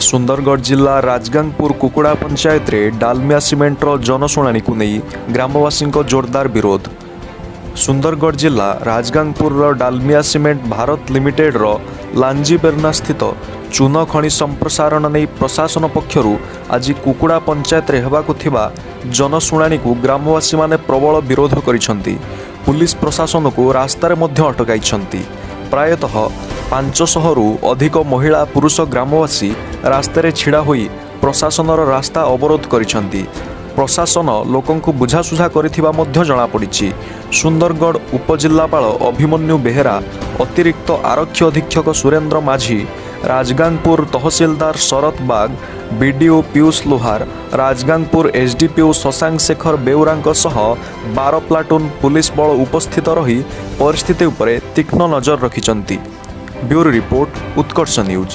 ସୁନ୍ଦରଗଡ଼ ଜିଲ୍ଲା ରାଜଗାଙ୍ଗପୁର କୁକୁଡ଼ା ପଞ୍ଚାୟତରେ ଡାଲମିଆ ସିମେଣ୍ଟର ଜନଶୁଣାଣିକୁ ନେଇ ଗ୍ରାମବାସୀଙ୍କ ଜୋରଦାର ବିରୋଧ। ସୁନ୍ଦରଗଡ଼ ଜିଲ୍ଲା ରାଜଗାଙ୍ଗପୁରର ଡାଲମିଆ ସିମେଣ୍ଟ ଭାରତ ଲିମିଟେଡର ଲାଞ୍ଜିବେର୍ଣ୍ଣା ସ୍ଥିତ ଚୂନ ଖଣି ସମ୍ପ୍ରସାରଣ ନେଇ ପ୍ରଶାସନ ପକ୍ଷରୁ ଆଜି କୁକୁଡ଼ା ପଞ୍ଚାୟତରେ ହେବାକୁ ଥିବା ଜନଶୁଣାଣିକୁ ଗ୍ରାମବାସୀମାନେ ପ୍ରବଳ ବିରୋଧ କରିଛନ୍ତି। ପୁଲିସ ପ୍ରଶାସନକୁ ରାସ୍ତାରେ ମଧ୍ୟ ଅଟକାଇଛନ୍ତି। ପ୍ରାୟତଃ 500ରୁ ଅଧିକ ମହିଳା, ପୁରୁଷ ଗ୍ରାମବାସୀ ରାସ୍ତାରେ ଛିଡ଼ା ହୋଇ ପ୍ରଶାସନର ରାସ୍ତା ଅବରୋଧ କରିଛନ୍ତି। ପ୍ରଶାସନ ଲୋକଙ୍କୁ ବୁଝାସୁଝା କରିଥିବା ମଧ୍ୟ ଜଣାପଡ଼ିଛି। ସୁନ୍ଦରଗଡ଼ ଉପଜିଲ୍ଲାପାଳ ଅଭିମନ୍ୟୁ ବେହେରା, ଅତିରିକ୍ତ ଆରକ୍ଷୀ ଅଧୀକ୍ଷକ ସୁରେନ୍ଦ୍ର ମାଝୀ, ରାଜଗାଙ୍ଗପୁର ତହସିଲଦାର ଶରତ ବାଗ, ବିଡିଓ ପୀୟୁଷ ଲୋହାର, ରାଜଗାଙ୍ଗପୁର ଏସ୍ଡିପିଓ ଶଶାଙ୍କ ଶେଖର ବେଉରାଙ୍କ ସହ 12 ପ୍ଲାଟୁନ୍ ପୁଲିସ ବଳ ଉପସ୍ଥିତ ରହି ପରିସ୍ଥିତି ଉପରେ ତୀକ୍ଷ୍ଣ ନଜର ରଖିଛନ୍ତି। ବ୍ୟୁରୋ ରିପୋର୍ଟ, ଉତ୍କର୍ଷ ନ୍ୟୁଜ୍।